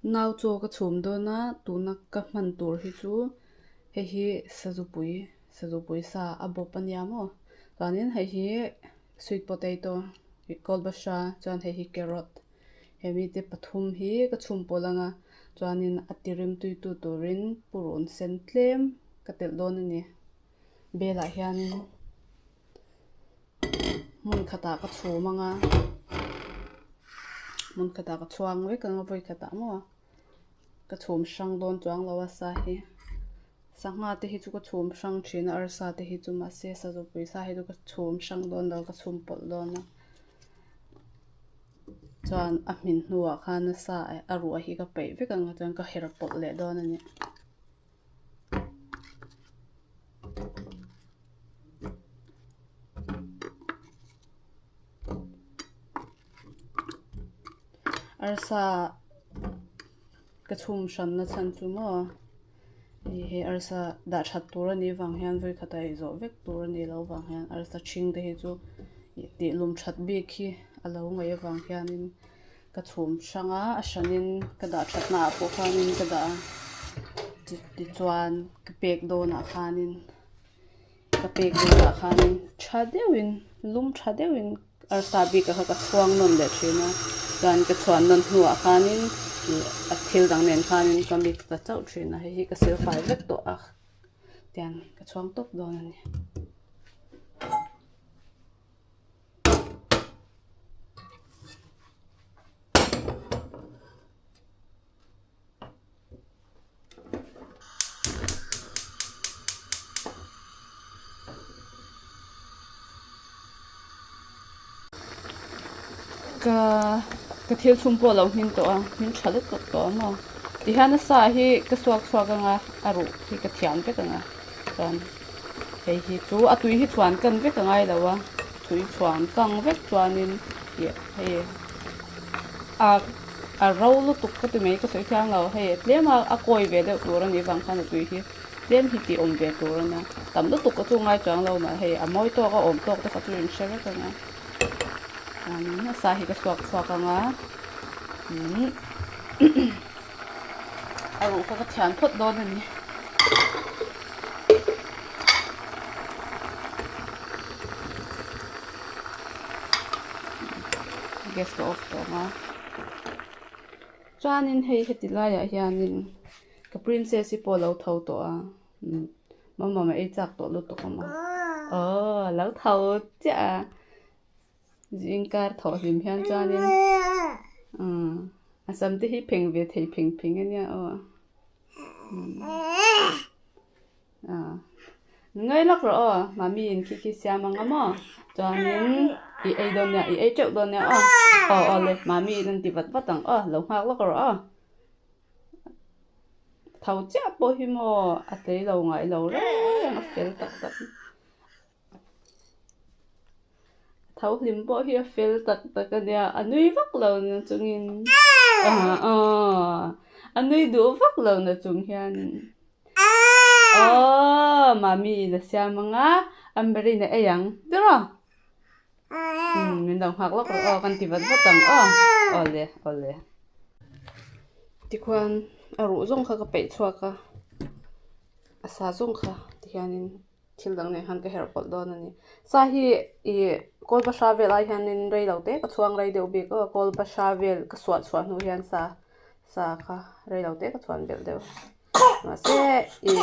Nau chaw ka chhum dawn a, tuna ka hman tur hi chu hei hi sazupui sazupui sa a bawp a nia maw chuanin hei hi sweet potato ih kawlbahra chuan hei hi carrot hemi te pathum hi ka chhum pawlh ang a chuanin a ti rimtui tu turin purun sen tlem ka telh dawn a ni belah hianin. Hmun khatah ka chhum ang a, hmun khatah ka chhuang vek ang a vawi khatah maw ka chhum hrang dawn chuang lo a sa hi sangha te hi chu ka chhum hrang thin a arsa te hi chu mahse sazupui sa hi chu ka chhum hrang dawn lo ka chhum pawlh dawn a chuan a hmin hnuah khan a sa a ruah hi ka peih vek ang a chuan ka her pawlh leh dawn a ni. Arsa ka chhum hranna chhan chu maw hei hi arsa dah that tur a nih vang hian vawi khat a ei zawh vek tur a nih loh vang hian arsa ṭhing te hi chu tih lum that bik hi a lo ngaih avang hianin. Ka chhum hrang a, a hranin ka dah thatna ah pawh khanin ka dah a, tichuan ka pek dawnah khanin ka pek dawnah khanin tha deuhin lum tha deuhin arsa bik ah kha ka chhuang nawn leh thin a, chuan ka chhuan nawn hnuah khanin ih a thil dang nen khanin ka mix ta chauh thin a, hei hi ka sil fai vek tawh a tiang ka chhuang tawp dawn a ni. Ka ka thil chhum pawh a lo hmin tawh a hmin tha lutuk tawh a maw tihian a sa hi ka suak chhuak ang a a ruh hi ka thiam vek ang a chuan. Hei hi chu a tui hi chhuan kan vek a ngai lo a, tui chhuan kang vek chuanin ih hei a a ro lutuk ka ti mai ka sawi thiang lo hei tlem a a kawi ve deuh tur a nih vang khan a tui hi tlem hi tih awm ve tur a nia tam lutuk ka chu ngai chuang lo mah hei a mawi tawk a awm tawk te kha chu in hre vek ang a chuanin a sa hi ka suak chhuak ang a umm a ruh kha ka thian phawt dawn a ni. Gas ka off tawh ang a chuanin hei heti laiah hianin ka princess hi pawh a lo tho tawh a mama ei chak tawh lutuk a maw aw a lo tho chiah a. Zingkar thawh hlim hian chuanin a sam te hi pheng ve thei pheng pheng a nia aw ngai lawk rawh aw mami in khi khi siam ang a maw chuanin i ei dawn nia i ei teuh dawn nia aw aw aw le mami in an ti vat vat ang aw lo nghak lawk rawh aw tho chiah pawh hi maw a tlei lo ngai lo reng a fel tak tak. Tho hlim pawh hi a fel tak tak a nia, a nui vak lo na chungin a nui duh vak lo na chung hianin aww mami in a siam ang a, Amber-in a ei ang tiraw? Umm min lo nghak lawk rawh aw kan ti vat vat ang aw awle awle. Tikhuan a ruh zawng kha ka peih chhuak a, a sa zawng kha tihianin. Thil dang nen khan ka herh pawlh dawn a ni. Sa hi ih kawl bahra vel ai hianin rei lo te ka chhuang rei deuh bik aw kawl bahra vel ka suah chhuah hnu hian sa sa kha rei lo te ka chhuan belh deuh. Mahse ih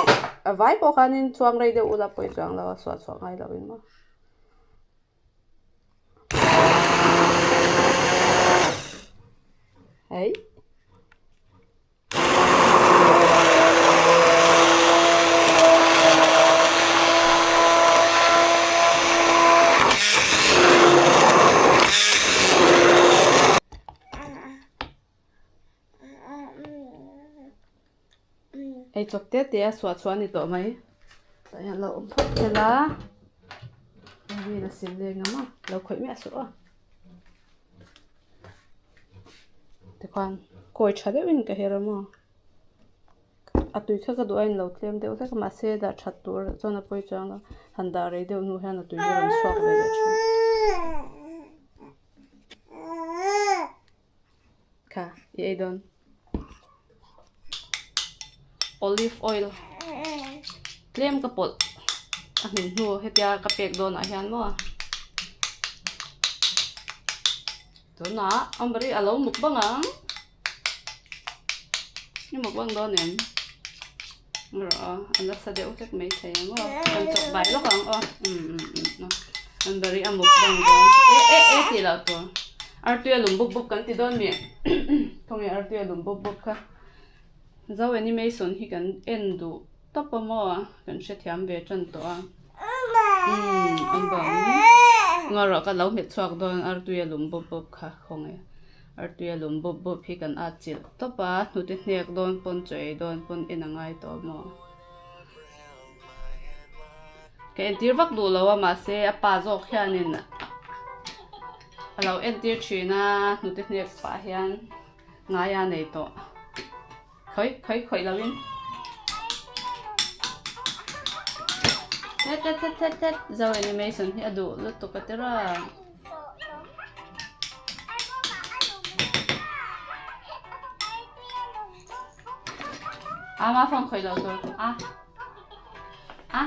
a vai pawh khanin chhuang rei deuh ula pawi chuang lo a suah chhuah ngai lo in maw. Hei. Ei chawp te te a suah chhuah a ni tawh mai tah hian lo awm phawt ila rin a sil leng ang a lo khawih miah suh a. Tikhuan kawi tha deuhin ka her a maw a tui kha ka duh a inlo tlem deuh hlek a mahse dah that tur chuan a pawi chuang lo han dah rei deuh hnu hian a tui hi a rawn chhuak ve leh thin. Kha i ei dawn. Olive oil tlem ka pawlh a hmin hnu hetia ka pek dawnah hian maw tunah Amber-i a lo mukbang ang i mukbang dawn em rawh aw a nasa deuh hlek mai thei ang aw kan chawp bai lawk ang aw um um um Amber-i a mukbang dawn e e e tih loh tur artui a lum bup bup kan ti dawn mi khawnge artui a lum bup bup kha. Zo animation hi kan en duh tawp a maw kan hrethiam ve tan tawh a umm an bang ngarawh ka lo hmet chhuak dawn artui a lum bawp bawp kha khawnge artui a lum bawp bawp hi kan at chilh tawp a hnute hnek dawn pawn chaw ei dawn pawn en a ngai tawh a maw ka entir vak duh lo a mahse a pa zawk hianin a lo entir thin a hnute hnek pah hian. Ngai a nei tawh. Khawi khawi khawih lo in. Tet tet tet tet tet zo animation hi a duh lutuk a tira. A ma phone khawih lo tur. A. A.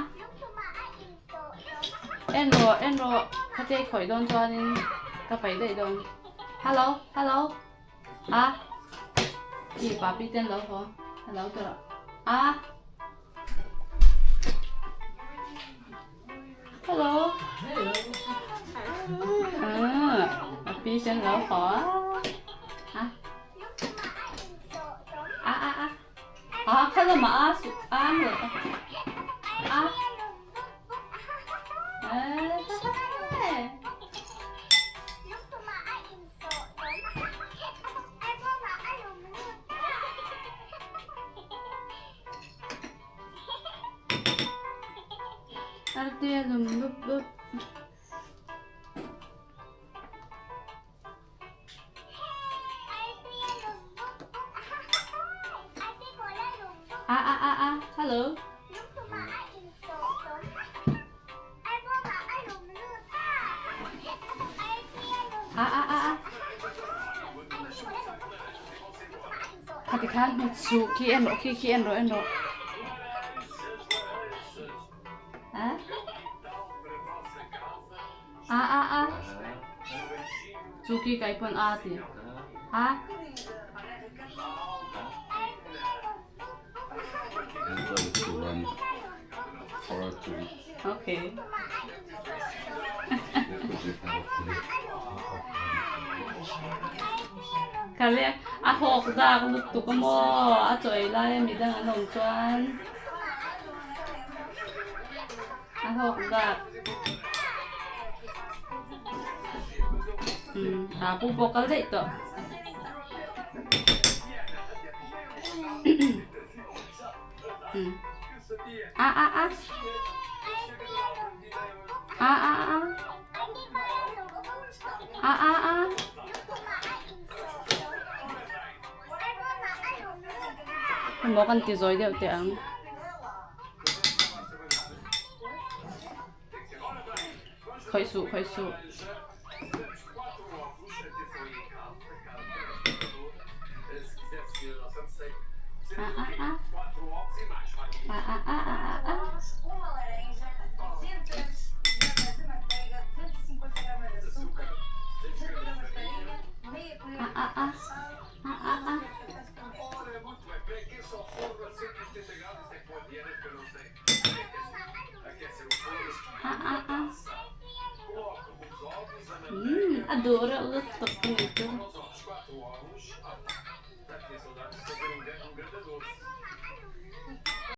En rawh en rawh khate khawih dawn chuanin ka paih daih dawn. Hello hello. A i papi ten lo haw hello ti rawh a hello papi ten lo haw a a a a a kha lamah a su a a Artui a lum lup lup. A a a a hello. A a a a Kha ti khan hmu chu khi en rawh khi khi en rawh en rawh. A a a a Chu khi kai pawn a ti. A Okay. Kale a hawk dak lutuk a maw a chaw ei lai a midang an awm chuan a hawk dak um a pu pawh kal daih tawh. A a a A a a A a a Maw kan ti zawi deuh teh ang. Khawih suh khawih suh. A a a A a a a a a A a a A a a A a a Umm a duh reuh lutuk a ni chu.